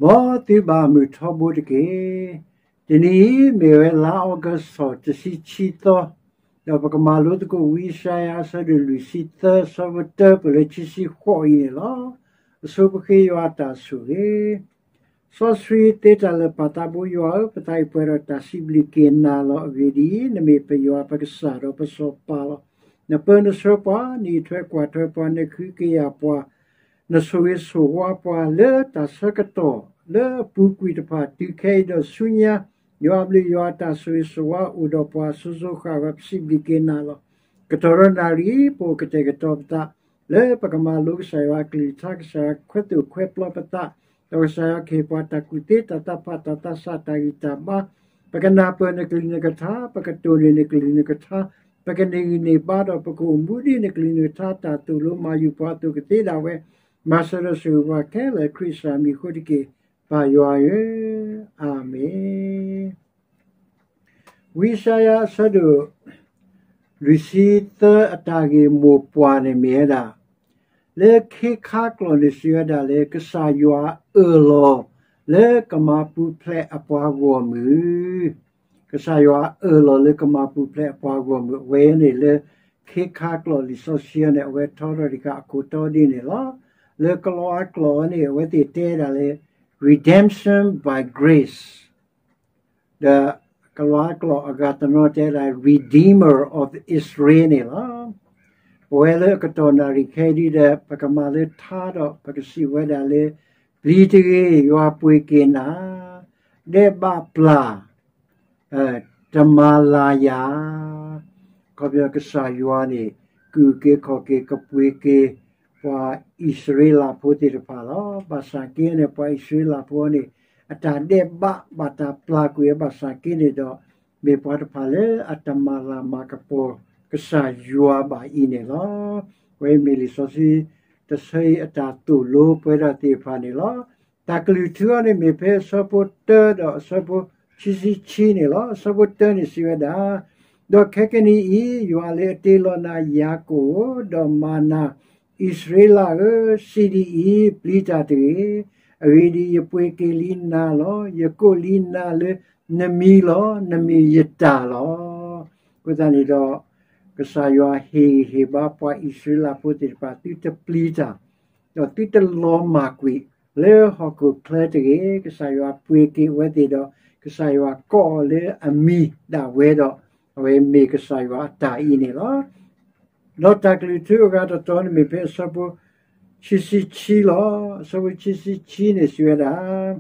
မ်သုဘၣ်မုာ်ထီဘိတက့ၢ်. တနံၤအံၤမ့ၢ်ဝဲလါအီကူးထီၣ်တဆံခံသီ, ဒီးပကမၤလိသကိးဝံယၡါယၤအဆၢဒိၣ်လွံၢ်ဆံသၢ အဆၢဖိတၢ ပၢၢ်လၢခံဆံဃိးအံၤန့ၣ်လီၤ. အဆိပဃ့ယွၤအတၢ်ဆိၣ်ဂ့ၤ စီဆှံသ့တၢ်လၢာ် ပၢ်သးဘိယွၤဧၢ, ပသးအံၤပှဲၤဒီးတၢ်စံးဘျုးက့ၤနၤလီၤ. အဂ့ၢ်ဒ်အံၤ, နမ့ၢ်ပယွၤပကစၢ်ဒီးပစီၤပၤလီၤ. နပၢနဆှၢပှၤ, နအံးထွဲကွၢ်ထွဲပှၤ, နဃုကယာ်ပှၤ, နဆိၣ်ဂ့ၤဆိၣ်ဝါပှၤလၢတၢ်ဆၢကတီၢ်လၢအပူၤကွံာ်တဖၣ် တုၤခဲအံၤဒီးဆူညါ, ယွၤအဘျုးယွၤအတၢ်ဆိၣ်ဂ့ၤဆိၣ်ဝါအိၣ်ဒီးပှၤအစိၤစိၤအဃၣ်အဃၣ် ပစံးဘျုးက့ၤနၤလီၤ. ကတီၢ်ဒီးနၣ်ရံၣ် ပအိၣ်ကတဲာ်ကတီၤပသး လၢပကမၤလိကစၢ်ယွၤအကလုၢ်ကထါ, ကစၢ်ယွၤခွဲးသိၣ်ခွဲးပျီပသး, ဒီးကစၢ်ယွၤကဟ့ၣ်ပှၤတၢ်ကူၣ်သ့ တၢ်သးဖး တၢ်သးစၢ် တၢ်ဂံၢ်တၢ်ဘါ, ပကနၢ်ပၢၢ်နကလုၢ်နကထါ, ပကတိၢ်န့ၢ်နကလုၢ်နကထါ, ပကန့ၢ်ဂံၢ်န့ၢ်ဘါဒီး ပကအိၣ်မူဒ်နကလုၢ်နကထါ တၢ်သိၣ်လိမၤယူၤပှၤအသိးကသ့ဒၣ်ဝဲ, မၤစၢၤဒီးဆိၣ်ဂ့ၤပှၤခဲလၢာ်ခရံာ်ကစၢ်မံၤအဃိတက့ၢ်. ပၢ်ယွၤဧၢ, အၤမ့ၣ်. ဝံယၡါယၤအဆၢဒိၣ် လွံၢ်ဆံသၢအတၢ်ဂ့ၢ်မိၢ်ပှၢ်န့ၣ်မ့ၢ်ဝဲဒၣ်, လၢခ့ခါကျိာ်န့ၣ်စံးဝဲဒၣ်လၢ ကစၢ်ယွၤအၢၣ်လီၤလၢကမၤပူၤဖျဲးအပှၤဂီၢ်မုၢ်, ကစၢ်ယွၤအၢၣ်လီၤလၢကမၤပူၤဖျဲးအပှၤဂီၢ်မုၢ် အဝဲန့ၣ်လၢ ခ့ခါကျိာ်လံာ်စီဆှံန့ၣ် အဝဲထီထီၣ်တခါအခိၣ်တီဒ်န့ၣ်လီၤ. လၢကလံးဝါကျိာ်န့ၣ် အဝဲသ့ၣ်တဲဒၣ်လၢ redemption by grace ဒီးကလံးဝါကျိာ်အဂၤတနီၤတဲဒၣ် Redeemer of Israel န့ၣ်လီၤ. ပဝဲလၢအကတီၢ်နၣ်ရံၣ်ခဲအံၤဒီး ပကမၤလၢထါဒီး ပကစံးဝဲဒၣ်လၢ ပျံၤတဂ့ၤ, ယွၤပှ့ၤက့ၤနၤ, ဒဲးဘးပျၢ် တမၤလၤယၤ, ခီဖျိကစၢ်ယွၤန့ၣ် ကအုၣ်က့ၤခီၣ်က့ၤ ကပှ့ၤက့ၤ ပှၤအံၣ်စရ့လးဖိသ့ၣ်တဖၣ်လီၤ. ဘၣ်ဆၣ်က့န့ၣ် ပှၤအံၣ်စရ့လးဖိန့ၣ် အတၢ်ဒဲးဘးဘၣ်တၢ်ပျၢ်ကွံာ်ဝဲ ဘၣ်ဆၣ်က့န့ၣ်ဒီး မ့ၢ်ပှၤတဖၣ်လၢအတမၤလၤမၤကပီၤကစၢ်ယွၤဘၣ်အံၤန့ၣ်လီၤ. ဝဲမ့ၢ်လံာ်စီဆှံတဆၢအံၤအတၢ်သိၣ်လိပဝဲဒၣ်သ့ၣ်တဖၣ်န့ၣ်လီၤ. တၢ်ကလုၢ်ထူအံၤန့ၣ်မ့ၢ်ဖဲအဆၢဖိတၢဒီးအဆၢဖိခံဆံခံန့ၣ်လီၤ. အဆၢဖိတၢန့ၣ်စံးဝဲဒၣ်, ဒီးခဲကနံၣ်အံၤ ယွၤလၢအတ့လီၤနၤယၤကိာ်ဧၢ, ဒီးမၤနၤအံၣ်စရ့လးဧၢ, စံးဒ်အံၤ, ပျံၤတၢ်တဂ့ၤ. အဂ့ၢ်ဒ်အံၤ, ယပှ့ၤက့ၤလံနၤလီၤ. ယကိးလံနၤလၢနမံၤလီၤ. နမ့ၢ်ယတၢ်လီၤ. အဃိသတးန့ၣ်ဒီး ကစၢ်ယွၤဟ့ၣ်ဂံၢ်ဟ့ၣ်ဘါပှၤအံၣ်စရ့လးဖိသ့ၣ်တဖၣ် သုတပျံၤတၢ် ဒီးသုတလီၤမၢ်ကွံာ်လၢဟီၣ်ခိၣ်ချၢတဂ့ၤ. ကစၢ်ယွၤပှ့ၤက့ၤအဝဲသ့ၣ်ဒီး ကစၢ်ယွၤကိးအီၤလၢအမံၤဒၣ်ဝဲဒီး အဝဲမ့ၢ်ကစၢ်ယွၤအတၢ်အံၤန့ၣ်လီၤ. ဒီးတၢ်ကလုၢ်ထူအဂၤတတီၤန့ၣ်မ့ၢ်ဖဲအဆၢဖိခံဆံခံလီၤ. အဆၢဖိခံဆံခံန့ၣ်စံးဝဲဒၣ်,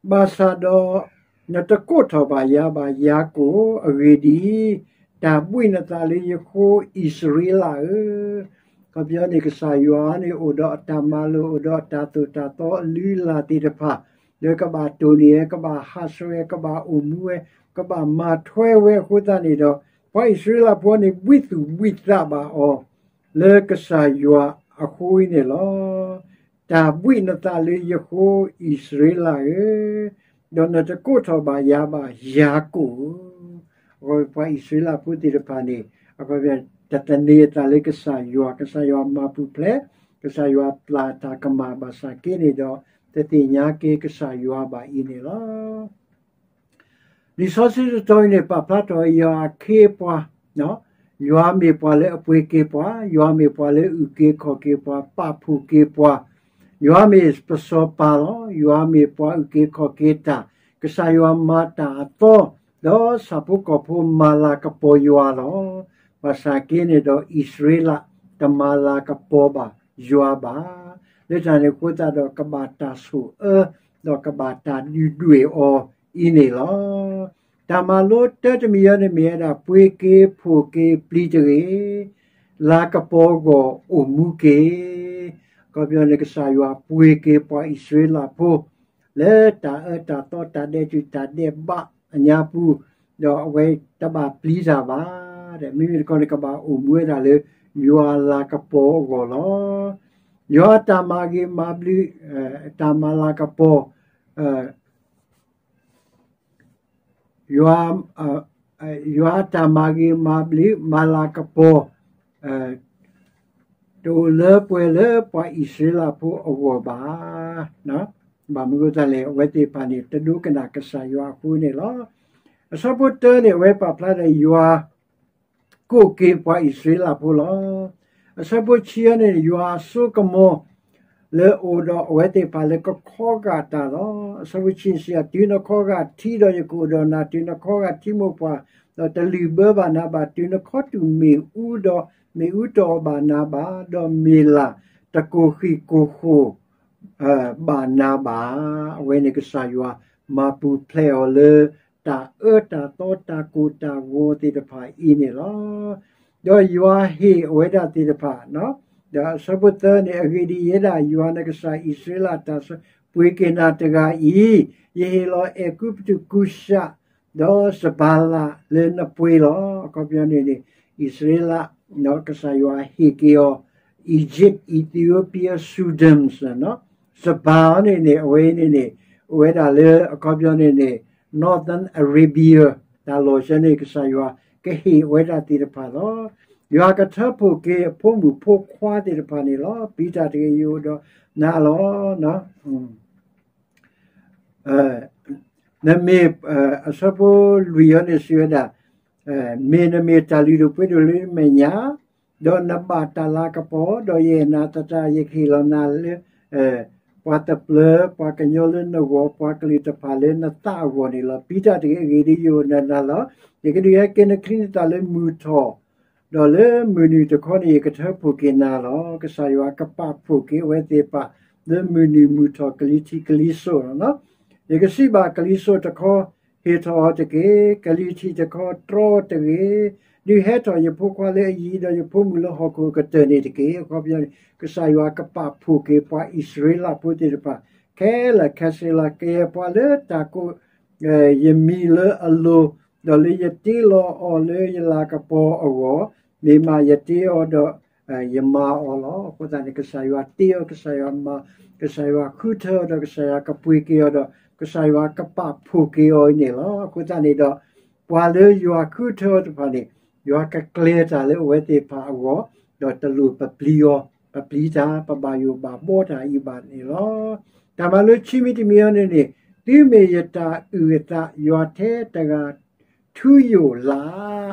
ဘၣ်ဆၣ်ဒီး နတကိးထီၣ်ဘၣ်ယၤဘၣ်ယၤကိာ်ဧၢ, အဂ့ၢ်ဒ်အံၤ, တၢ်ဘှံးနသးလၢယဃိအံၣ်စရ့လးဧၢ. ခီဖျိန့ၣ် ကစၢ်ယွၤန့ၣ် အိၣ်ဒီးအတၢ်မၤလိာ် အိၣ်ဒီးအတၢ်သိၣ်တၢ်သီအလုၢ်အလၢ်သ့ၣ်တဖၣ် လၢကဘၣ်တိၢ်န့ၢ်ဝဲ, ကဘၣ်ဟးဆှဲးဝဲ, ကဘၣ်အိၣ်မူဝဲ, ကဘၣ်မၤထွဲဝဲအဃိသတးန့ၣ်ဒီး ပှၤအံၣ်စရ့လးဖိန့ၣ် ဘှံးသူၣ်ဘှံးသးဘၣ်အီၤ လၢကစၢ်ယွၤအဃိအံၤန့ၣ်လီၤ. တၢ်ဘှံးနသးလၢယဃိအံၣ်စရ့လးဧၢ, ဒီးနတကိးထီၣ်ဘၣ်ယၤဘၣ်ယၤကိာ်ဧၢ. အဃိပှၤအံၣ်စရ့လးဖိသ့ၣ်တဖၣ်န့ၣ် အဃိတသန့ၤအသးလၢကစၢ်ယွၤ, ကစၢ်ယွၤမၤပူၤဖျဲး, ကစၢ်ယွၤပျၢ်တၢ်ကမၣ်ဘၣ်ဆၣ်က့န့ၣ်ဒီး တသ့ၣ်ညါက့ၤကစၢ်ယွၤဘၣ်အံၤန့ၣ်လီၤ. လံာ်စီဆှံတတီၤအံၤန့ၣ် ပာ်ဖျါထီၣ်ယွၤအခ့အပှၤ, ယွၤမ့ၢ်ပှၤလၢအပှ့ၤက့ၤပှၤ, ယွၤမ့ၢ်ပှၤလၢအအုၣ်က့ၤခီၣ်က့ၤပှၤ, ပာ်ဖှိၣ်က့ၤပှၤ, ယွၤမ့ၢ်ပစီၤပၤလီၤ. ယွၤမ့ၢ်ပှၤအုၣ်က့ၤခီၣ်က့ၤတၢ်, ကစၢ်ယွၤမၤတၢ်အသီ, ဒီးဆၣ်ဖိကီၢ်ဖိမၤလၤကပီၤယွၤလီၤ. ဘၣ်ဆၣ်က့န့ၣ်ဒီး အံၣ်စရ့လး တမၤလၤကပီၤဘၣ်ယွၤဘၣ်. လၢတၢ်န့ၣ်အဃိသတးဒီး ကဘၣ်တၢ်ဆိၣ်အၢ ဒီးကဘၣ်တၢ်ဒုၣ်ဒွဲၣ်အီၤအံၤန့ၣ်လီၤ. တၢ်မၤလိတၢ်တမံၤအံၤန့ၣ်မ့ၢ်ဝဲဒၣ် ပှ့ၤက့ၤဖှိၣ်က့ၤပျံၤတဂ့ၤ, လၤကပီၤဂီၢ်အိၣ်မူက့ၤ. အခီပညီန့ၣ် ကစၢ်ယွၤပှ့ၤက့ၤပှၤအံၣ်စရ့လးဖိ လၢတၢ်အၢတၢ်သီ တၢ်ဒဲးတူၢ်တၢ်ဒဲးဘးအညါပူၤ, ဒီးအဝဲတဘၣ်ပျံၤတၢ်ဘၣ်, မ့မ့ၢ်တခီန့ၣ် ကဘၣ်အိၣ်မူဝဲဒၣ်လၢ ယွၤလၤကပီၤအဂီၢ်လီၤ. ယွၤအတၢ်မၤဂ့ၤမၤဘျုး, တၢ်မၤလၤကပီၤ, ယွၤ, ယွၤအတၢ်မၤဂ့ၤမၤဘျုး မၤလၤကပီၤ တအိၣ်လၢပှဲၤလၢပှၤအံၣ်စရ့လးဖိအဂီၢ်ဘၣ်. ဘၣ်မနုၤအဃိသတးလဲၣ် အဝဲသ့ၣ်တဖၣ်န့ၣ် တဒိကနၣ်ကစၢ်ယွၤအဃိန့ၣ်လီၤ. အဆၢဖိတၢန့ၣ် အဝဲပာ်ဖျါဒီးယွၤ ကိးက့ၤပှၤအံၣ်စရ့လးဖိလီၤ. အဆၢဖိဆံအံၤန့ၣ် ယွၤအစိကမီၤ လၢအအိၣ်ဒီးအဝဲသ့ၣ်တဖၣ်လၢကခီဂာ်တၢ်လီၤ. အဆၢဖိဆံဆံး တုၤနခီဂာ်ထံဒီးယကအိၣ်ဒီးနၤ, တုၤနခီဂာ်ထံမိၢ်ပှၢ်, ဒီးတလုၢ်ဘၢဘၣ်နၤဘၣ်, တုၤနခီတူာ်မ့ၣ်အူဒီး မ့ၣ်အူတအီၣ်ဘၣ်နၤဘၣ်, ဒီးမ့ၢ်လၢ်တကိၢ်ဃံးကိၢ်ဃိၣ် ဘၣ်နၤဘၣ်. အဝဲန့ၣ်ကစၢ်ယွၤမၤပူၤဖျဲးအီၤလၢ တၢ်အၢတၢ်သီတၢ်ကိၢ်တၢ်ဂီၤသ့ၣ်တဖၣ်အံၤန့ၣ်လီၤ. ဒီးယွၤဟ့ၣ်အဝဲဒၣ်သ့ၣ်တဖၣ်, ဒီးအဆၢဖိသၢန့ၣ် အဂ့ၢ်ဒ်အံၤ, ယဲဒၣ်ယွၤနကစၢ်အံၣ်စရ့လးတၢ်ပှ့ၤက့ၤနၤတဂၤအံၤ, ယဟ့ၣ်လီၤအဲၤကူပတူး ကူၡး ဒီးစဘၤလၢနပှ့ၤလီၤ. အခီပညီန့ၣ်န့ၣ် အံၣ်စရ့လး ကစၢ်ယွၤဟ့ၣ်က့ၤအီၤ Egypt, Ethiopia, Sudan, စဘၤန့ၣ်န့ၣ် အဝဲန့ၣ်န့ၣ် အိၣ်ဝဲဒၣ်လၢအခီပညီန့ၣ်န့ၣ် Northern Arabia တၢ်လီၢ်ဆၢန့ၣ် ကစၢ်ယွၤကဟ့ၣ်ဝဲဒၣ်သ့ၣ်တဖၣ်လီၤ. ယွၤကထၢဖှိၣ်က့ၤအဖိမုၣ်ဖိခွါသ့ၣ်တဖၣ်န့ၣ်လီၤ. ပံၤတၢ်တဂ့ၤ ယအိၣ်ဒီးနၤလီၤ. နမ့ၢ်, အဆၢဖိလွံၢ်အံၤန့ၣ်စံးဝဲဒၣ်, မ့ၢ်နမ့ၢ်တၢ်လုၢ်ဒိၣ်ပှ့ၤဒိၣ်လၢယမဲာ်ညါ, ဒီးနဘၣ်တၢ်လၤကပီၤ, ဒီးယအဲၣ်နၤသတး ယကဟ့ၣ်လီၤနၤလၢ ပှၤသပျၢၤ ပှၤကညီလၢနဂီၢ်, ပှၤကလုာ်တဖၣ်လၢနသးအဂီၢ်န့ၣ်လီၤ. ပံၤတၢ်တဂ့ၤ, အဂ့ၢ်ဒ်အံၤ ယအိၣ်ဒီးနၤလီၤ. ယကဒုးဟဲက့ၤနချံနသၣ်လၢမုၢ်ထီၣ်, ဒီးလၢမုၢ်နုာ်တခီန့ၣ် ယကထၢဖှိၣ်က့ၤနၤလီၤ. ကစၢ်ယွၤကပာ်ဖှိၣ်က့ၤအဝဲသ့ၣ်တဖၣ် လၢမုၢ်နုာ်မုၢ်ထီၣ် ကလံၤထံးကလံၤစိးလီၤ. ယကစံးဘၣ်ကလံၤစိးတခီ, ဟ့ၣ်ထီၣ်အီၤတက့ၢ်. ကလံၤထံးတခီ, တြီအီၤတဂ့ၤ. ဒုးဟဲထီၣ်ယဖိခွါလၢအယံၤ ဒီးယဖိမုၣ်လၢဟီၣ်ခိၣ်အကတၢၢ်န့ၣ်တက့ၢ်. အခီပညီန့ၣ် ကစၢ်ယွၤကပာ်ဖှိၣ်က့ၤပှၤအံၣ်စရ့လးဖိသ့ၣ်တဖၣ် ခဲလၢာ်ခဲဆ့လီၤ. ကယဲၢ်ပှၤလၢတၢ်ကိး ယမံၤလၢအလိၤ, ဒီးလၢယတ့လီၤအီၤလၢယလၤကပီၤအဂီၢ်, မ့ၢ်မးယတ့အီၤဒီး ယမၤအီၤလီၤ. အဃိသတးန့ၣ် ကစၢ်ယွၤတ့အီၤ, ကစၢ်ယွၤမၤ, ကစၢ်ယွၤဃုထၢအီၤဒီး ကစၢ်ယွၤကပှ့ၤက့ၤအီၤဒီး ကစၢ်ယွၤကပာ်ဖှိၣ်က့ၤအီၤအံၤန့ၣ်လီၤ. အဃိသတးန့ၣ်ဒီး ပှၤလၢယွၤဃုထၢအီၤတဖၣ်န့ၣ် ယွၤကကျဲၤတၢ်လၢအဝဲသ့ၣ်တဖၣ်အဂီၢ်, ဒီးတလိၣ်ပပျံၤအီၤ, ပပျံၤတၢ် ပဘၣ်ယိၣ်ဘၣ်ဘှီတၢ်အံၤဘၣ်န့ၣ်လီၤ. တၢ်မၤလိခံမံၤတမံၤအံၤန့ၣ်န့ၣ်, သုမ့ၢ်ယတၢ်အုၣ်အသး, ယွၤထဲတဂၤထူယိာ်လၢ်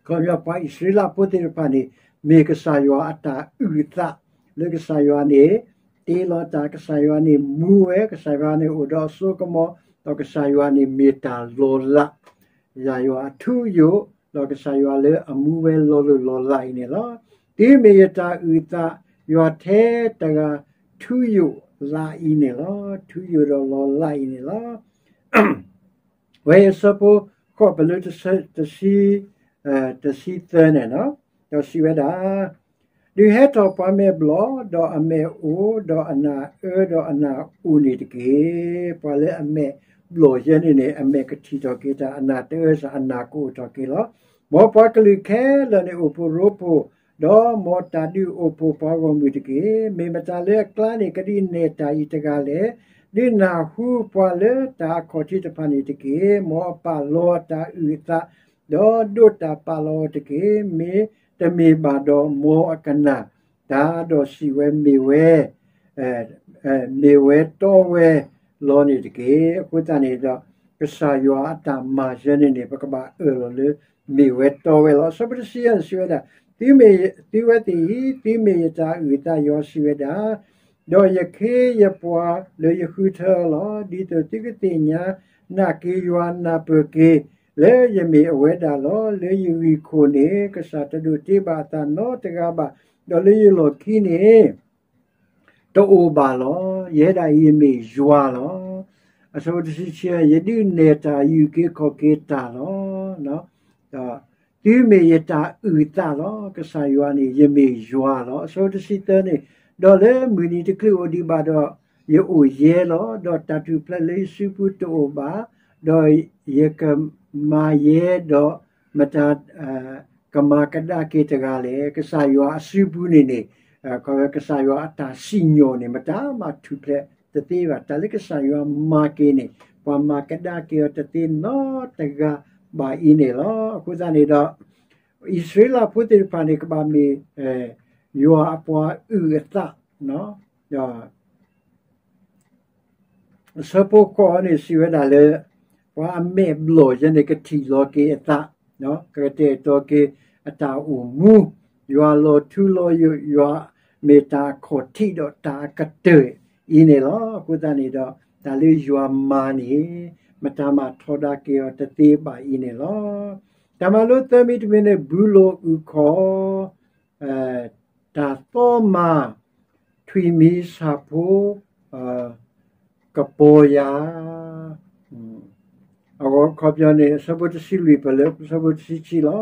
ခီပညီ ပှၤအံၣ်စရ့လးဖိသ့ၣ်တဖၣ်န့ၣ် မ့ၢ်ကစၢ်ယွၤအတၢ်အုၣ်အသး, လၢကစၢ်ယွၤန့ၣ် တ့လီၤတၢ်, ကစၢ်ယွၤန့ၣ်မူဝဲ, ကစၢ်ယွၤန့ၣ်အိၣ်ဒီးအစိကမီၤ, ဒီးကစၢ်ယွၤန့ၣ်မ့ၢ်တၢ်လီၤလး, ကစၢ်ယွၤအထူအယိာ်, ဒီးကစၢ်ယွၤလၢအမူဝဲလီၤလိၢ်လီၤလးအံၤန့ၣ်လီၤ. သုမ့ၢ်ယတၢ်အုၣ်အသး, ယွၤထဲတဂၤထူယိာ်လၢ်အံၤန့ၣ်လီၤ. ထူယိာ်ဒီးလီၤလးအံၤန့ၣ်လီၤ. ဝဲအံၤအဆၢဖိ ဃိး ပလၢတဆံ, တဆံသၢန့ၣ်, ဒီးစံးဝဲဒၣ်, ဒုးဟဲထီၣ်ပှၤမဲာ်ဘျီၣ်, ဒီးအမဲာ်အိၣ်, ဒီးအနၢ်အၢ, ဒီးအနၢ်အိၣ်န့ၣ်တက့ၢ်. ပှၤလၢအမဲာ်ဘျီၣ်ယဲန့ၣ်န့ၣ် အမဲာ်ကထံၣ်ထီၣ်က့ၤတၢ်, အနၢ်တအၢစ့ၢ် အနၢ်ကအိၣ်ထီၣ်က့ၤလီၤ. မ်ပှၤကလုာ်ခဲလၢာ်န့ၣ်အိၣ်ဖှိၣ်ရိဖှိၣ်, ဒီးမ်တၢ်ဒုးအိၣ်ဖှိၣ်ပှၤဂီၢ်မုၢ်တက့ၢ်. မ့ၢ်မတၤလၢအကျါန့ၣ်ကဒုးနဲၣ်တၢ်အံၤတဂၤလဲၣ်. ဒုးနၢ်ဟူပှၤလၢတၢ်အခီၣ်ထံးတဖၣ်န့ၣ်တက့ၢ်. မ်အပာ်လီၤအတၢ်အုၣ်အသး, ဒီးဒိးတၢ်ပာ်လီၤအီၤတက့ၢ်. မ့တမ့ၢ်ဘၣ်ဒီး မ်အကနၣ်တၢ်ဒီးစံးဝဲ မ့ၢ်ဝဲ မ့ၢ်ဝဲတီဝဲလီၤန့ၣ်တက့ၢ်. အဃိသတးန့ၣ်ဒီး ကစၢ်ယွၤအတၢ်မၤစၢၤန့ၣ်န့ၣ် ပကဘၣ်အၢၣ်လီၤလၢ မ့ၢ်ဝဲတီဝဲလီၤ. အဆၢဖိတဆံယဲၢ်န့ၣ်စံးဝဲဒၣ်, သုမ့ၢ်, သုဝဲသ့ၣ်အံၤ, သုမ့ၢ်ယတၢ်အုၣ်အသး ယွၤစံးဝဲဒၣ်, ဒီးယခ့ယပှၤလၢယဃုထၢအီၤလီၤ. ဒ်သိးသုကသ့ၣ်ညါနာ်က့ၤယွၤ နၢ်ပၢၢ်က့ၤ လၢယမ့ၢ်အဝဲဒၣ်လီၤ. လၢယဂ့ၢ်ခိၣ်န့ၣ် ကစၢ်တဒိးတ့ဘၣ်အသးနီတဂၤဘၣ်, ဒီးလၢယလီၢ်ခံန့ၣ် တအိၣ်ဘၣ်လီၤ. ယဲဒၣ်အံၤယမ့ၢ်ယွၤလီၤ. အဆၢဖိတဆံခံ, ယဒုးနဲၣ်တၢ်အံၤအုၣ်က့ၤခီၣ်က့ၤတၢ်လီၤ. သုမ့ၢ်ယတၢ်အုၣ်အသးလီၤ. ကစၢ်ယွၤန့ၣ် ယမ့ၢ်ယွၤလီၤ. အဆၢဖိတဆံသၢန့ၣ်, ဒီးလၢမုၢ်နံၤတချုးအိၣ်ဒံးဘၣ်ဒီး ယအိၣ်ယဲလီၤ. ဒီးတၢ်ထူၣ်ဖျဲးလၢယစုပူၤတအိၣ်ဘၣ်, ဒီးယကမၤယဲဒီး မတၤ ကမၤကဒါက့ၤတဂၤလဲၣ်. ကစၢ်ယွၤအစုပူၤန့ၣ်န့ၣ်, ကစၢ်ယွၤအတၢ်စံၣ်ညီၣ်န့ၣ် မတၤမၤထူၣ်ဖျဲးတသ့ဘၣ်. တၢ်လၢကစၢ်ယွၤမၤက့ၤန့ၣ် ပှၤမၤကဒါက့ၤအီၤတသ့နီတဂၤဘၣ်အံၤန့ၣ်လီၤ. အဃိသတးန့ၣ်ဒီး အံၣ်စရ့လးဖိသ့ၣ်တဖၣ်န့ၣ် ကဘၣ်မ့ၢ် ယွၤအပှၤအုၣ်အသး, ဒီး အဆၢဖိဃိးန့ၣ် စံးဝဲဒၣ်လၢ ပှၤအမဲာ်ဘျီၣ်ယဲန့ၣ် ကထံၣ်လီၤက့ၤအသး, ကကတဲာ်ကတီၤက့ၤအတၢ်အိၣ်မူ, ယွၤလီၤထူလီၤယိာ်, ယွၤမ့ၢ်တၢ်အခီၣ်ထံးဒီးတၢ်အကတၢၢ်အံၤန့ၣ်လီၤ. အဃိသတးန့ၣ်ဒီး တၢ်လၢယွၤမၤန့ၣ် မတၤမးထီဒါက့ၤအီၤတသ့ဘၣ်အံၤန့ၣ်လီၤ. တၢ်မၤလိသၢမံၤတမံၤန့ၣ် ဘူးလိာ်အုၣ်ခီၣ် တၢ်သီမၤ ထွံၣ်မံၤဆၣ်ဖိ ကပီၤယၤ အခီပညီန့ၣ် အဆၢဖိတဆံလွံၢ်ပၢၢ်လၢအဆၢဖိတဆံခံလီၤ.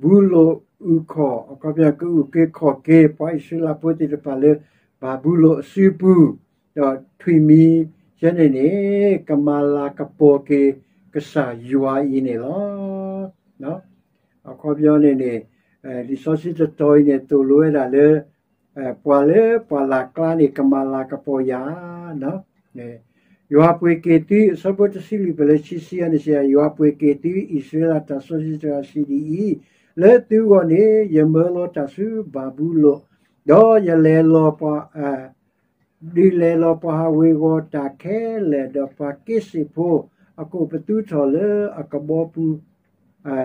ဘူးလိာ်အုၣ်ခီၣ် အခီပညီ ကအုၣ်က့ၤခီၣ်က့ၤ ပှၤအံၣ်စရ့လးဖိသ့ၣ်တဖၣ်လၢ ဘၤဘူလိၣ်အစုပူၤ, ဒီးထွံၣ်မံၤယဲန့ၣ်န့ၣ် ကမၤလၤကပီၤက့ၤကစၢ်ယွၤအံၤန့ၣ်လီၤ. အခီပညီန့ၣ်န့ၣ် လံာ်စီဆှံတတီၤအံၤန့ၣ် သိၣ်လိဝဲဒၣ်လၢ ပှၤလၢပှၢ်လၢ်ကျါန့ၣ် ကမၤလၤကပီၤယၤ ယွၤပှ့ၤက့ၤသု အဆၢဖိတဆံလွံၢ်ပၢၢ်လၢခံဆံန့ၣ်စံး, ယွၤပှ့ၤက့ၤသု အံၣ်စရ့လးတၢ်စီဆှံတဂၤစံးဒ်အံၤ, လၢသုဂီၢ်န့ၣ် ယမၢလီၤတၢ်ဆူဘၤဘူလိၣ်, ဒီးယလဲၤလီၤပှၤ ဒုးလဲၤလီၤပှၤဟးဝ့ၤဝီၤတၢ်ခဲလၢာ် ဒီးပှၤက့စ့ၣ်ဖိ အကိးပသူထီၣ်လၢအကဘီပူၤ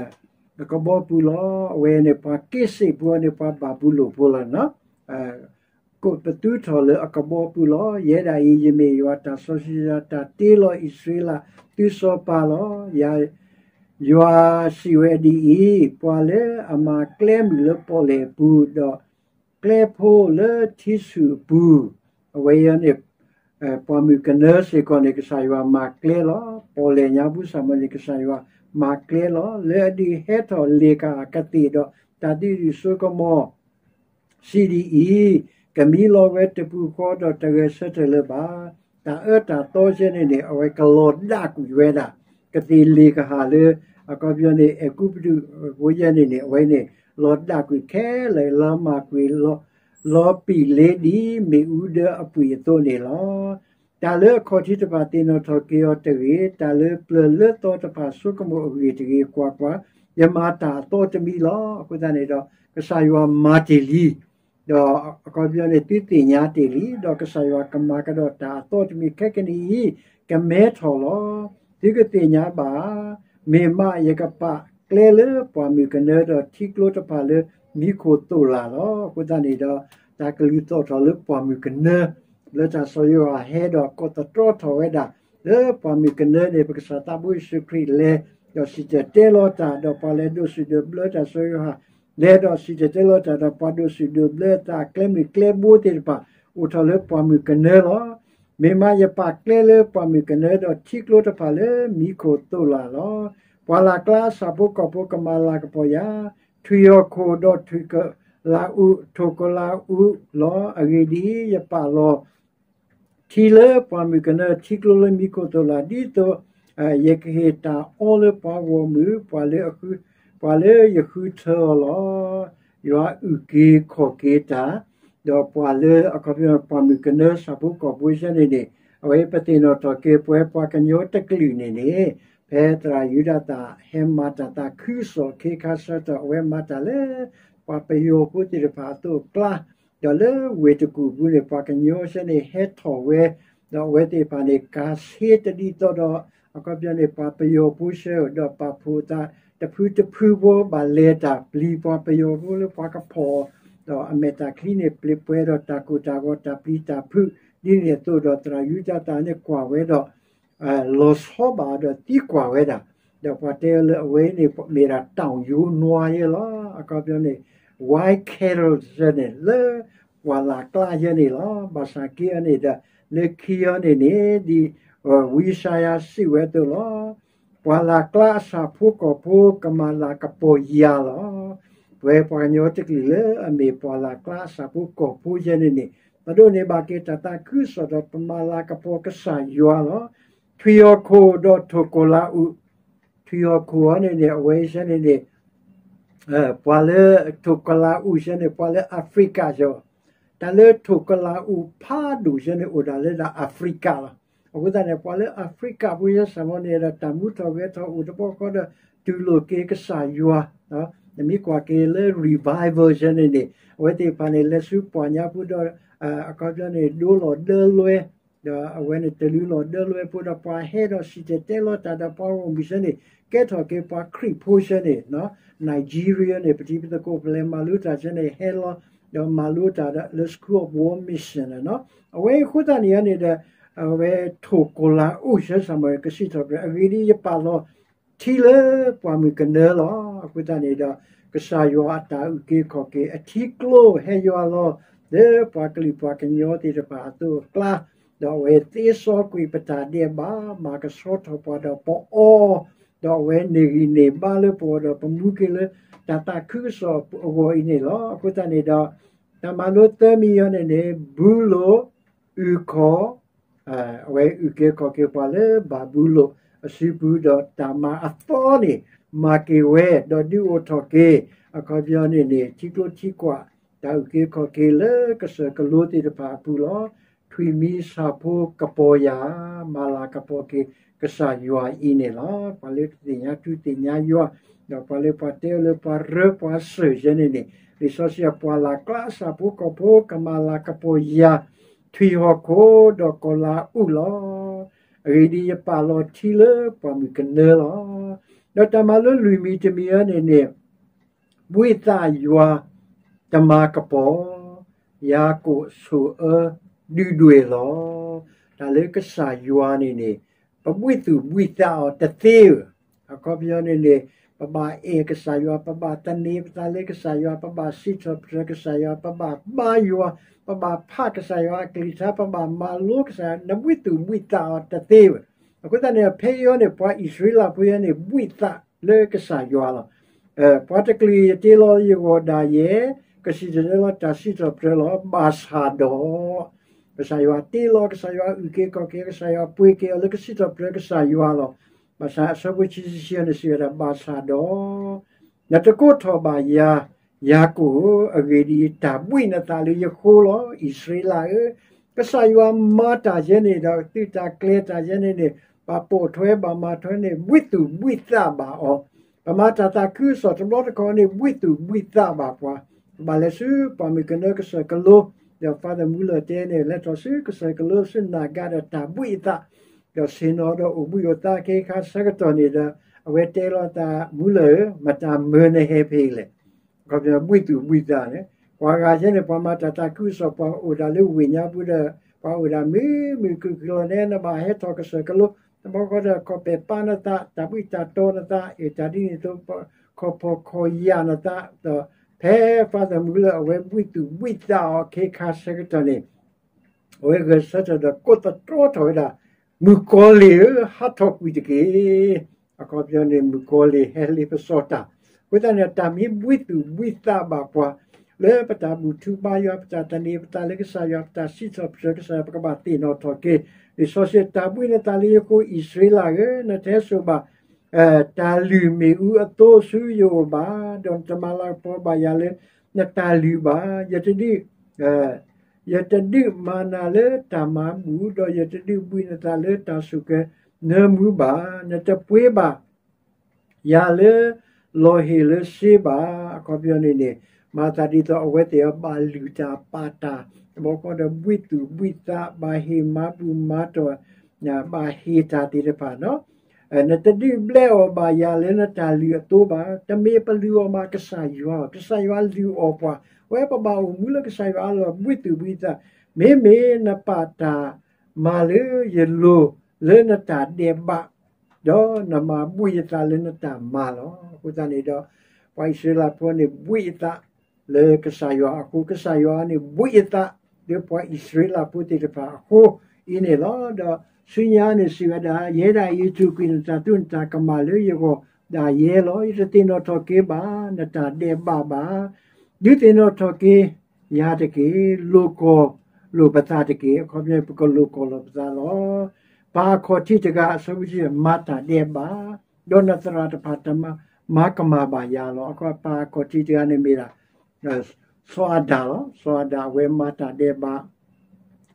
အကဘီပူၤလီၤ. အဝဲန့ၣ် ပှၤက့စ့ၣ်ဖိန့ၣ် ပှၤဘၤဘူလိၣ်ဖိလီၤ. ကိးပသူထီၣ်လၢအကဘီပူၤလီၤ. ယဲဒၣ်အံၤ ယမ့ၢ်ယွၤတၢ်စီဆှံ တၢ်တ့လီၤအံၣ်စရ့လး သုစီၤပၤလီၤ. ယွၤစံးဝဲဒ်အံၤ, ပှၤလၢအမၤကျဲမုၢ်လၢပီၣ်လဲၣ်အပူၤ, ဒီးကျဲဖိလၢထံဆူၣ်အပူၤ, အဝဲအံၤန့ၣ် ပှၢ်မုၢ်ကနၢစ့ၢ်ကီးန့ၣ် ကစၢ်ယွၤမၤကျဲလီၤ. ပီၣ်လဲၣ်ညါပူၤစ့ၢ်ကီးန့ၣ် ကစၢ်ယွၤမၤကျဲလီၤ. လၢအဒုးဟဲထီၣ်လ့ၣ်ကဟၣ်ကသ့ၣ်ဒီး တၢ်ဒုးဒုးစိကမီၤ စံးဒ်အံၤ, ကမံလီၤဝဲတပူၤဃီဒီးတဂဲၤဆၢထၢၣ်လၢၤဘၣ်. တၢ်အၢတၢ်သီယဲန့ၣ်န့ၣ် အဝဲကလီၤဒၣ်ကွံာ်ဝဲဒၣ် ကသ့ၣ်လ့ၣ်ကဟၣ်လၢ အခီပညီန့ၣ် အဲၤကူပတူးဖိယဲန့ၣ်န့ၣ် အဝဲန့ၣ် လီၤဒၣ်ကွံာ်ခဲလၢာ် လီၤမၢ်ကွံာ် လီၤပံာ်လ့ဒ်မ့ၣ်အူဒၢအပှံာ်အသိးန့ၣ်လီၤ. တၢ်လၢအခီၣ်ထံးတဖၣ်သ့ၣ်နီၣ်ထီၣ်က့ၤအီၤတဂ့ၤ, တၢ်လၢပျၢၤလၢသီတဖၣ်ဆိကမိၣ်အဂ့ၢ်တဂ့ၤ, ကွၢ်ကွၢ်, ယမၤတၢ်အသီတမံၤလီၤ. အဃိသတးန့ၣ်ဒီး ကစၢ်ယွၤမၤတ့ၢ်လံ ဒီးအခီပညီန့ၣ် သုသ့ၣ်ညါတ့ၢ်လံ, ဒီးကစၢ်ယွၤကမၤကဒီးတၢ်အသီတမံၤခဲကနံၣ်အံၤ ကမဲထီၣ်လီၤ. သုကသ့ၣ်ညါဘၣ်, မ့ၢ်မးယကပာ်ကျဲလၢပှၢ်မုၢ်ကနၢဒီးထံကျိတဖၣ်လၢမံခိၣ်သိၣ်လၢ်လီၤ. အဃိသတးန့ၣ်ဒီး တၢ်ကလုၢ်သီၣ်ထီၣ်လၢပှၢ်မုၢ်ကနၢ လၢတၢ်စီၤယိၤဟၣ်ဟဲဒီးကိးသတြီထီၣ်ဝဲဒၣ် လၢပှၢ်မုၢ်ကနၢန့ၣ် ပကစၢ်သးဘိယ့ၣ်ၡူးခရံာ်လဲၤ ဒီးစံၣ်တဲၤတဲလီၤတၢ် ဒီးပှၤလဲၤဒိးဆူၣ်ဒိးဘျၢတၢ်စီၤယိၤဟၣ် လဲၤဒီးစံၣ်တဲၤတဲလီၤတၢ်ဒီးပှၤဒိးဆူၣ်ဒိးဘျၢတၢ်ကျဲမုၢ်ကျဲဘိသ့ၣ်တဖၣ် အိၣ်ထီၣ်လၢပှၢ်မုၢ်ကနၢလီၤ. မ့ၢ်မးယပာ်ကျဲလၢပှၢ်မုၢ်ကနၢဒီးထံကျိတဖၣ်လၢမံခိၣ်သိၣ်လၢ်လီၤ. ပှၢ်လၢ်ကျါအဆၣ်ဖိကီၢ်ဖိကမၤလၤကပီၤယၤ, ထွံၣ်ဟီၣ်ခိၣ်ဒီးထွံၣ်ကလးအူ, ထိၣ်ကလးအူလီၤ. အဂ့ၢ်ဒ်အံၤ, ယပာ်လီၤ ထံလၢပှၢ်မုၢ်ကနၢ ထံကျိလၢမံခိၣ်သိၣ်လၢ် ဒ်သိး ယကဟ့ၣ်တၢ်အီလၢပှၤဂီၢ်မုၢ်, ပှၤလၢယဃုထၢအီၤလီၤ. ယွၤအုၣ်က့ၤခီၣ်က့ၤတၢ်, ဒီးပှၤလၢအခီပညီ ပှၢ်မုၢ်ကနၢဆၣ်ဖိကီၢ်ဖိယဲန့ၣ်န့ၣ် အဝဲပသ့ၣ်နီၣ်ထီၣ်က့ၤပဝဲပှၤကညီတကလုာ်န့ၣ်န့ၣ် ဖဲသရၣ်ယူဒၤသၣ်ဟဲမၤတၢ်သးခုကစီၣ်ခ့ခါဆၢထီၣ် အဝဲမၤတၢ်လၢ ပှၤပယီၤဖိသ့ၣ်တဖၣ်အသိးအကျါ ဒီးလၢဝ့ၢ်တကူၣ်ပူၤန့ၣ် ပှၤကညီဆၢန့ၣ်ဟဲထီၣ်ဝဲ, ဒီးအဝဲသ့ၣ်တဖၣ်န့ၣ် ကၤဆ့တဒ်သိးဒီး အခီပညီန့ၣ် ပှၤပယီၤဖိဆၢ ဒီးပာ်ဖှိၣ်အသးတဖုတဖုဖိ ဘၣ်လဲၤတၢ်ပျံၤပှၤပယီၤဖိလၢပှၤကဖီၣ်အီၤ, ဒီးအမဲာ်တၢ်ချံန့ၣ် ပျံၤပှဲၤဒီးတၢ်ကိၢ်တၢ်ဂီၤတၢ်ပျံၤတၢ်ဖုး ဒ်န့ၣ်အသိးဒီး သရၣ်ယူဒၤသၣ်န့ၣ်ကွၢ်ဝဲဒီး လီၤဆီဘၣ်ဒီးသံကွၢ်ဝဲဒၣ်, ဒီးပှၤတဲလၢအဝဲန့ၣ် မ့ၢ်ဒၣ်တီၣ်ယိနွါယဲလီၤ. အခီပညီန့ၣ် wild cattle န့ၣ် လၢပှၢ်လၢ်ကျါယဲန့ၣ်လီၤ. ဘၣ်ဆၣ်က့အီၤန့ၣ်ဒီး လၢခံအီၤန့ၣ်န့ၣ် ဒ်ဝံယၡါယၤစံးဝဲအသိးလီၤ. ပှၢ်လၢ်ကျါအဆၣ်ဖိကီၢ်ဖိ ကမၤလၤကပီၤယၤလီၤ. ပဝဲပှၤကညီတကလုာ်လၢအမ့ၢ်ပှၢ်လၢ်ကျါအဆၣ်ဖိကီၢ်ဖိယဲန့ၣ်န့ၣ် ပဒိးန့ၢ်ဘၣ်က့ၤတၢ်သးခုကစီၣ်ဒီး ပမၤလၤကပီၤကစၢ်ယွၤလီၤ. ထွံၣ်ဟီၣ်ခိၣ်ဒီးထိၣ်ကလးအူ, ထွံၣ်ဟီၣ်ခိၣ်အီၤန့ၣ်န့ၣ် အဝဲဆၢန့ၣ်န့ၣ် ပှၤလၢထိၣ်ကလးအူဆၢန့ၣ် ပှၤလၢအးဖရံကၤဆၢ, တၢ်လၢထိၣ်ကလးအူဖးဒိၣ်ဆၢန့ၣ် အိၣ်ဒၣ်လၢဒၣ်အးဖရံကၤလီၤ. အဃိသတးန့ၣ် ပှၤလၢအးဖရံကၤဖိဆၢစ့ၢ်ကီးန့ၣ်ဒီး တၢ်မူထီၣ်ဂဲၤထီၣ်အိၣ်တဘျီဃီဒီး တူၢ်လိာ်က့ၤကစၢ်ယွၤ, နမ့ၢ်ကွၢ်က့ၤလၢ revival ဆၢန့ၣ်န့ၣ် အဝဲသ့ၣ်တဖၣ်န့ၣ် လဲၤဆူပှၢ်ညါပူၤဒီး အခီပညီန့ၣ် ဒိလီၤဒၢလွဲ ဒီးအဝဲန့ၣ်တလုလီၤဒၢလွဲဖိဒီးပှၤဟဲဒီးစံၣ်တဲၤတဲလီၤတၢ်ဒီးပှၤဂီၢ်မုၢ်ဆၢန့ၣ် ကဲထီၣ်က့ၤပှၤခရံာ်ဖိဆၢန့ၣ် Nigeria န့ၣ် ပတံၤပသကိး ပလဲၤမၤလိတၢ်ဆၢန့ၣ် ဟဲလီၤ ဒီးမၤလိတၢ်ဒီးလၢ School of World Mission န့ၣ်နီၤ. အဝဲအံၤအဃိသတးန့ၣ်န့ၣ်ဒီး အဝဲထိၣ်ကီၤလၤအိၣ်ဆၢစၢ်မီၤ ကစံးထီၣ်ပတြၢၤ အဂ့ၢ်ဒ်အံၤ ယပာ်လီၤထံလၢပှၢ်မုၢ်ကနၢလီၤ. အဃိသတးန့ၣ်ဒီး ကစၢ်ယွၤအတၢ်အုၣ်က့ၤခီၣ်က့ၤအထံကျိဟဲယွၤလီၤ လၢပှၤကလုာ်ပှၤကညီသ့ၣ်တဖၣ်အသိးအကျါ, ဒီးအဝဲသ့စီကွံာ်ပတၢ်ဒဲးဘး မၤကဆှီထီၣ်ပှၤဒီးပအီ, ဒီးအဝဲန့ၢ်ဂံၢ်န့ၢ်ဘါလၢပဂီၢ်ဒီးပမူက့ၤလၢတၢ်သးခုကစီၣ်အဂီၢ်အံၤန့ၣ်လီၤ. အဃိသတးန့ၣ်ဒီး တၢ်မၤလိသၢမံၤအံၤန့ၣ်န့ၣ် ဘူလိၣ် အဝဲအုၣ်က့ၤခီၣ်က့ၤပှၤလၢဘၤဘူလိၣ်အစုပူၤ ဒီးတၢ်မၤအသီန့ၣ် မၤက့ၤဝဲ ဒီးဒုးအိၣ်ထီၣ်က့ၤ အခီပညီန့ၣ်န့ၣ် ထံကျိထံကွၢ် တၢ်အုၣ်က့ၤခီၣ်က့ၤလၢကစၢၢ်ကလိသ့ၣ်တဖၣ်အပူၤလီၤ. ထွံၣ်မံၤဆၣ်ဖိကပီၤယၢ် မၤလၤကပီၤက့ၤကစၢ်ယွၤအံၤန့ၣ်လီၤ. ပှၤလၢတသ့ၣ်ညါထူသ့ၣ်ညါယွၤ ဒီးပှၤလၢပှၤတဲအီၤလၢပှၤရၢပှၤစၢၢ်ယဲန့ၣ်န့ၣ် လံာ်စီဆှံအပှၤလၢ်ကျါ ဆၣ်ဖိကီၢ်ဖိ ကမၤလၤကပီၤယၢ် ထွံၣ်ဟီၣ်ခိၣ်ဒီးကီၤလၤအူၣ်လီၤ. အဂ့ၢ်ဒ်အံၤ ယပာ်လီၤထံလၢပှၢ်မုၢ်ကနၢလီၤ. ဒီးတၢ်မၤလိလွံၢ်မံၤတမံၤအံၤန့ၣ်န့ၣ် ဘှံးသးယွၤတမၤကပီၤ, ယၤကိာ်ဆိၣ်အၢဒုးဒွဲၣ်လီၤ. တၢ်လၢကစၢ်ယွၤန့ၣ်န့ၣ် ပဘှံးသူၣ်ဘှံးသးအီၤတသ့ဧၢ, အခီပညီန့ၣ်န့ၣ် ပဘၣ်အဲၣ်ကစၢ်ယွၤ, ပဘၣ်သန့ၤပသးလၢကစၢ်ယွၤ, ပဘၣ်စံးထီၣ်ပတြၢၤကစၢ်ယွၤ, ပဘၣ်ဘါယွၤ, ပဘၣ်ဖးကစၢ်ယွၤအကလုၢ်ကထါ, ပဘၣ်မၤလိကစၢ်ယွၤ, နဘှံးသူၣ်ဘှံးသးအီၤတသ့ဧၢ. အဃိသတးန့ၣ် ဖဲအံၤန့ၣ် ပှၤအံၣ်စရ့လးဖိအံၤန့ၣ် ဘှံးသးလၢကစၢ်ယွၤလီၤ. ပှၤတကလုာ်အံၤယတ့လီၤယဂီၢ်ဒၣ်ယဲ, ကစံၣ်တဲၤတဲလီၤတၢ်စံးထီၣ်ပတြၢၤလီၤ. ဘၣ်ဆၣ်ဒီး ကစၢ်ယွၤတ့လီၤ, ကစၢ်ယွၤအုၣ်က့ၤခီၣ်က့ၤ, ကစၢ်ယွၤပှ့ၤက့ၤအီၤလၢကစံးထီၣ်ပတြၢၤကစၢ်ယွၤလီၤ. ဘၣ်ဆၣ်အဆၢဖိခံဆံခံန့ၣ်စံးဝဲဒၣ်, ဘၣ်ဆၣ်ဒီး နတကိးထီၣ်ဘၣ်ယၤ, ယၤကိာ်ဧၢ, အဂ့ၢ်ဒ်အံၤ, တၢ်ဘှံးနသးလၢယဃိလီၤ. အံၣ်စရ့လးဧၢ, ကစၢ်ယွၤမၤတၢ်ယဲန့ၣ်ဒီး သုးတၢ်ကျဲၤတၢ်ယဲန့ၣ်န့ၣ် ဘၣ်ပိာ်ထွဲဘၣ်မၤထွဲန့ၣ် ဘှံးသူၣ်ဘှံးသးဘၣ်အီၤ, ပမၤတၢ်သးခုကစီၣ်တဘျီတခီၣ်န့ၣ် ဘှံးသူၣ်ဘှံးသးဘၣ်ပှၤ, ပဘၣ်လဲၤဆူပှၢ်မုၢ်ကနၢကစၢၢ်ကလိ, ဒီး Father Muller တဲန့ၣ် လဲၤထီၣ်ဆူကစၢၢ်ကလိဆူနၤကါဒီးတၢ်ဘှံးအသး, ဒီးဆ့ၣ်နီၤဒီးအိၣ်ဘှံးအိၣ်သါခဲခါဆၢကတီၢ်န့ၣ်ဒီး အဝဲတဲလီၤတၢ် Muller ဧၢ, မတၤမၢနဟဲဖဲအံၤလဲၣ်. အခီပညီဘှံးသူၣ်ဘှံးသးန့ၣ် ပှၤဂၤယဲန့ၣ် ပှၤမၤတၢ်သးခုကစီၣ် ပှၤအိၣ်ဒၣ်လၢဝ့ၢ်ညါပူၤဒီး ပှၤအိၣ်ဒၣ်မုာ်မုာ်ခုၣ်ခုၣ်လီၤန့ၣ် နဘၣ်ဟဲထီၣ်ကစၢၢ်ကလိ, တဘျီဃီဒီးခီၣ်ပဲာ်ပာ်နသး, တၢ်ဘှံးတၢ်တီနသး, အ့ၣ် တၢ်ဒ်န့ၣ်အသိး ခီၣ်ဖီၣ်ခီၣ်ယာ်နသး, ဒီးဖဲ Father Muller အဝဲဘှံးသူၣ်ဘှံးသးအီၤခဲခါဆၢကတီၢ်န့ၣ် အဝဲဂဲၤဆၢထၢၣ်ဒီးကိးသတြီထီၣ်ဝဲဒၣ်, မုၣ်ကီၤလံၢ်ဧၢ, ဟးထီၣ်ကွံာ်တက့ၢ်. အခီပညီန့ၣ် မုၣ်ကီၤလံၢ်ဟဲလ့ပစီတၢ်. အဃိသတးန့ၣ် တၢ်မ့ၢ်ဘှံးသူၣ်ဘှံးသးဘၣ်ပှၤ လၢပတၢ်ဘူၣ်ထူဘါယွၤ, ပတၢ်သန့ၤပသးလၢကစၢ်ယွၤ, ပတၢ်စံးထီၣ်ပတြၢၤကစၢ်ယွၤ, ပကဘၣ်သ့ၣ်နီၣ်ထီၣ်က့ၤ လံာ်စီဆှံ, တၢ်ဘှံးနသးလၢယဃိ အံၣ်စရ့လးဧၢ, နတဟဲစိာ်ဘၣ် တၢ်လုၢ်မ့ၣ်အူအသိဆူယအိၣ်ဘၣ်, ဒီးနတမၤလၤကပီၤဘၣ်ယၤလၢနတၢ်လုၢ်ဘၣ်. ယတဒုး, ယတဒုးမၤနၤလၢတၢ်မၤဘူၣ်, ဒီးယတဒုးဘှံးနသးလၢတၢ်စူၢ်က့ၤနၢမူဘၣ်. နတပှ့ၤဘၣ်ယၤလၢလီၤဟ့ၣ်လၢစ့ဘၣ်. အခီပညီန့ၣ်န့ၣ် မၤသးဒ်သိးအဝဲသ့ၣ်အဘၣ်လုၢ်တၢ်ပာ်တၢ်, တဘျီဃီဒီးဘှံးသူၣ်ဘှံးသး, ဘၣ်ဟ့ၣ်မၤဘူၣ်မၤတီၢ်, ဘၣ်ဟ့ၣ်တၢ်သ့ၣ်တဖၣ်နီၤ နတဒုးဘျဲအီၣ်ဘၣ်ယၤလၢနတၢ်လုၢ်အသိဘၣ်. တမ့ၢ်ပလုၢ်အီၣ်ဘၣ်ကစၢ်ယွၤ, ကစၢ်ယွၤလုၢ်အီၣ်ပှၤ, ဝဲပဘၣ်အိၣ်မူလၢကစၢ်ယွၤအလီၢ် ဘှံးသူၣ်ဘှံးသး, မ့မ့ၢ်နပာ်တၢ်မၤလၢယလိၤလၢနတၢ်ဒဲးဘး, ဒီးနမၤဘှံးအသးလၢနတၢ်မၤလီၤ. အဃိသတးန့ၣ်ဒီး ပှၤအံၣ်စရ့လးဖိန့ၣ် ဘှံးအသး လၢကစၢ်ယွၤအဃိ, ကစၢ်ယွၤန့ၣ်ဘှံးအသး လၢပှၤအံၣ်စရ့လးဖိသ့ၣ်တဖၣ်အဃိအံၤန့ၣ်လီၤ. ဒီးဆူညါန့ၣ်စံးဝဲဒၣ်, ယဲဒၣ်အံၤ တူၢ်ကွံာ်နတၢ်သူၣ်နတၢ်ကမၣ်လၢယဂီၢ်ဒၣ်ယဲလီၤ. ယတသ့ၣ်နီၣ်ထီၣ်က့ၤဘၣ် နတၢ်ဒဲးဘးဘၣ်. ဒုးသ့ၣ်နီၣ်ထီၣ်က့ၤယၤတက့ၢ်, လိာ်ကွီၢ်လိာ်ပသးတက့ၢ်. အခီပညီ ပကလိာ်ကွီၢ်လိာ်ပသးလီၤ. ပၢ်အခီၣ်ထံးတဂၤ အဆၢဖိဆံ မၤတၢ်ဒဲးဘး, ဒီးနသရၣ်တဖၣ်တမၤ မၤကမၣ်ဘၣ်ယၤလီၤ. အခီပညီ ပၢ်အခီၣ်ထံးတဂၤန့ၣ်မ့ၢ်ဒၣ် စီၤအၤဒၣ်လီၤ. စီၤအၤဒၣ်အဝဲမၤတၢ်ဒဲးဘး,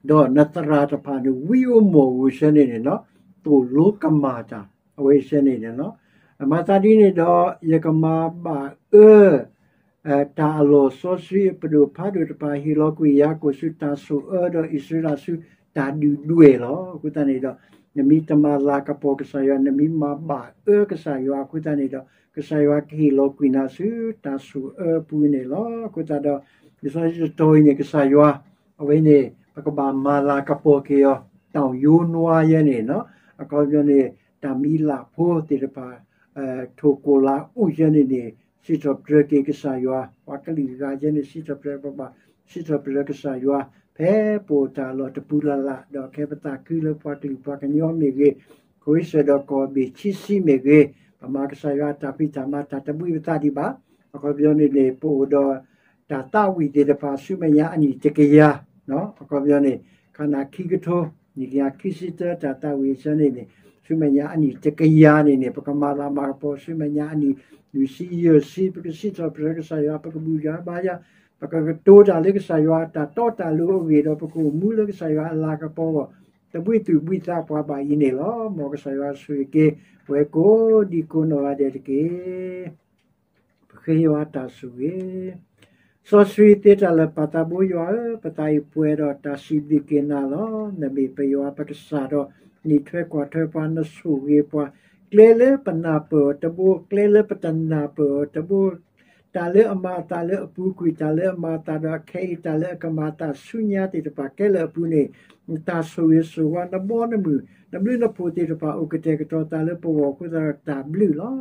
ဒီးနသရၣ်တဖၣ်န့ၣ် ဝံဧိၤမီၣ်ဧိၤဆၢန့ၣ်န့ၣ်လီၤ, သိၣ်လိကမၣ်တၢ် အဝဲဆၢန့ၣ်န့ၣ်လီၤ. မၤသးဒ်န့ၣ်ဒီး ယကမၤဘၣ်အၢ တၢ်အလီၢ်စီဆှံအပဒိၣ်ဖးဒိၣ်တဖၣ် ဟ့ၣ်လီၤကွံာ်ယၤကိာ်ဆူတၢ်ဆိၣ်အၢ ဒီးအံၣ်စရ့လးဆူ တၢ်ဒုၣ်ဒွဲၣ်လီၤ. အဃိသတးန့ၣ်ဒီး နမ့ၢ်တမၤလၤကပီၤကစၢ်ယွၤ, နမ့ၢ်မၤဘၣ်အၢကစၢ်ယွၤအဃိသတးန့ၣ်ဒီး ကစၢ်ယွၤကဟ့ၣ်လီၤကွံာ်နၤဆူတၢ်ဆိၣ်အၢအပူၤန့ၣ်လီၤ. အဃိသတးဒီး လံာ်စီဆှံတတီၤအံၤန့ၣ် ကစၢ်ယွၤ အဝဲန့ၣ် ပကဘၣ်မၤလၤကပီၤက့ၤအီၤ တၢ်ယိနွါယဲန့ၣ် အခီပညီန့ၣ် တၢ်မံၤလၢ်ဖိသ့ၣ်တဖၣ် ထိၣ်ကိၣ်လၤအိၣ်ယဲန့ၣ်န့ၣ် စံးထီၣ်ပတြၢၤက့ၤကစၢ်ယွၤ, ပှၤကလုာ်ဂၤယဲန့ၣ် စံးထီၣ်ပတြၢၤ ပဘၣ်စံးထီၣ်ပတြၢၤကစၢ်ယွၤ ဖဲပအိၣ်တၢ်လီၢ်တပူၤလၢ်လၢ် ဒီးခဲပသးခုလၢပှၤကလုာ်ပှၤကညီမ့ၢ်ဂ့ၤ, ခိၣ်စၢၣ်ဒီးကီၢ်ဘ့ၣ်ခံဆံမ့ၢ်ဂ့ၤ, ပမၤကစၢ်ယွၤအတၢ်ဖံးတၢ်မၤ တၢ်တဘှံးပသးဒံးဘၣ်. အခီပညီန့ၣ်န့ၣ် ပအိၣ်ဒီး တၢ်သးဝံၣ်သ့ၣ်တဖၣ် ဆူမဲာ်ညါအနံၣ်တကယၤ, အခီပညီန့ၣ် ခါနၤခံကထိ နံၣ်ကယၤခံဆံတၢ တၢ်သးဝံၣ်အဆၢန့ၣ်န့ၣ် ဆူမဲာ်ညါအနံၣ်တကယၤန့ၣ်န့ၣ် ပကမၤလၤမၤကပီၤ ဆူမဲာ်ညါအနံၣ် လွံၢ်ဆံယဲၢ်ဆံ ပကစံးထီၣ်ပတြၢၤကစၢ်ယွၤ ပကဘူၣ်ယွၤဘါယွၤ ပကကတိၤတၢ်လၢကစၢ်ယွၤအတၢ်တီတၢ်လိၤအဂ့ၢ်ဒီး ပကအိၣ်မူလၢကစၢ်ယွၤအလၤကပီၤအဂီၢ် တဘှံးသူၣ်ဘှံးသးပှၤဘၣ်အံၤန့ၣ်လီၤ. မ်ကစၢ်ယွၤဆိၣ်ဂ့ၤက့ၤ ပဝဲကိးဒံကိးနီၢ်ဂၤဒဲးတက့ၢ်. ပဃ့ယွၤတၢ်ဆိၣ်ဂ့ၤ စီဆှံသ့တၢ်လၢာ် ပၢ်သးဘိယွၤဧၢ, ပသးအံၤပှဲၤဒီးတၢ်စံးဘျုးက့ၤနၤလီၤ. နမ့ၢ်ပယွၤပကစၢ်ဒီး နံၣ်ထွဲကွၢ်ထွဲပှၤ နဆိၣ်ဂ့ၤပှၤ, ကျဲလၢပနၢ်ပၢၢ်အီၤတဘိ, ကျဲလၢပတနၢ်ပၢၢ်အီၤတဘိ, တၢ်လၢအမၤအသးလၢအပူၤကွံာ်, တၢ်လၢအမၤအသးဒီးအခဲအံၤ, တၢ်လၢအကမၤအသးဆူညါသ့ၣ်တဖၣ်ခဲလၢာ်အပူၤန့ၣ်, နတၢ်ဆိၣ်ဂ့ၤဆိၣ်ဝါ နဘီနမုၢ် နဘျုးနဖှိၣ်သ့ၣ်တဖၣ် အိၣ်ကတဲာ်ကတီၤသးလၢပဂီၢ်အဃိသတးဒီးတၢ်ဘျုးလီၤ.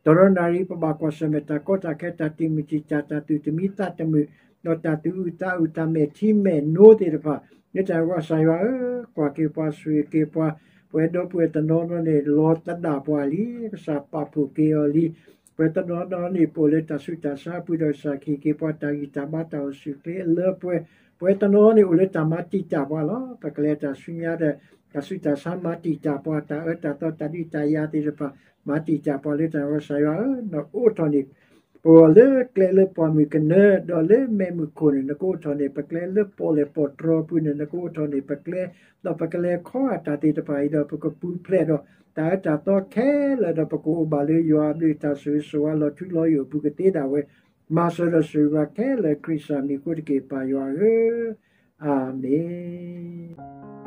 တရီနၣ်ရံၣ် ပဘၣ်ကွၢ်ဆၢၣ်မဲာ်တၢ်ကီတၢ်ခဲ တၢ်တံာ်မုၢ်တံာ်တာ် တၢ်သူၣ်တမံသးတမုာ် ဒီးတၢ်သူၣ်အုးသးအုး တၢ်မဲာ်ထံမဲာ်နိသ့ၣ်တဖၣ် လၢတၢ်ကစၢ်ယွၤဧၢ, ကွၢ်က့ၤပှၤဆိၣ်ဂ့ၤက့ၤပှၤ, ပဝဲဒီပုၢ်ဝဲၢ်တနီၤနီၤန့ၣ် လီၤသဒၣ်ပှၤလံ, ကစၢ်ပာ်ဖှိၣ်က့ၤအီၤလံ. ပဝဲတနီၤနီၤန့ၣ် ပအိၣ်လၢတၢ်ဆူးတၢ်ဆါအပူၤဒီး ကစၢ်ကဟ့ၣ်က့ၤပှၤတၢ်ဂံၢ်တၢ်ဘါ တၢ်အိၣ်ဆူၣ်အိၣ်ချ့အလၢပှဲၤ, ပဝဲတနီၤန့ၣ် အိၣ်လၢတၢ်မၤတံာ်တာ်ပှၤလီၤ. ပကလဲၤတၢ်ဆူညါဒီး တၢ်ဆူးတၢ်ဆါမၤတံာ်တာ်ပှၤ, တၢ်အၢတၢ်သီ တၢ်ဒုးတၢ်ယၤသ့ၣ်တဖၣ် မၤတံာ်တာ်ပှၤလၢတၢ်ကစၢ်ယွၤဧၢ, နကအိးထီၣ်န့ၢ် ပဂီၢ်လၢကျဲလၢပှၢ်မုၢ်ကနၢ ဒီးလၢမဲးမုၢ်ခိၣ်န့ၣ် နကအိးထီၣ်န့ၢ် ပကျဲလၢပီၣ်လဲၣ်ပီၣ်တြီၤအပူၤန့ၣ် နကအိးထီၣ်န့ၢ်ပကျဲ, ဒီးပကလဲၤခီဂာ်တၢ်သ့ၣ်တဖၣ်အံၤဒီး ပကပူၤဖျဲးဒီးတၢ်အၢတၢ်သီခဲလၢာ်ဒီး ပကအိၣ်ဘၣ်လၢယွၤအဘျုးအတၢ်ဆိၣ်ဂ့ၤဆိၣ်ဝါလီၤထူလီၤယိာ်အပူၤကသ့ဒၣ်ဝဲ, မၤစၢၤဒီးဆိၣ်ဂ့ၤပှၤခဲလၢာ် ခရံာ်ကစၢ်မံၤအဃိတက့ၢ် ပၢ်ယွၤဧၢ, အၤမ့ၣ်.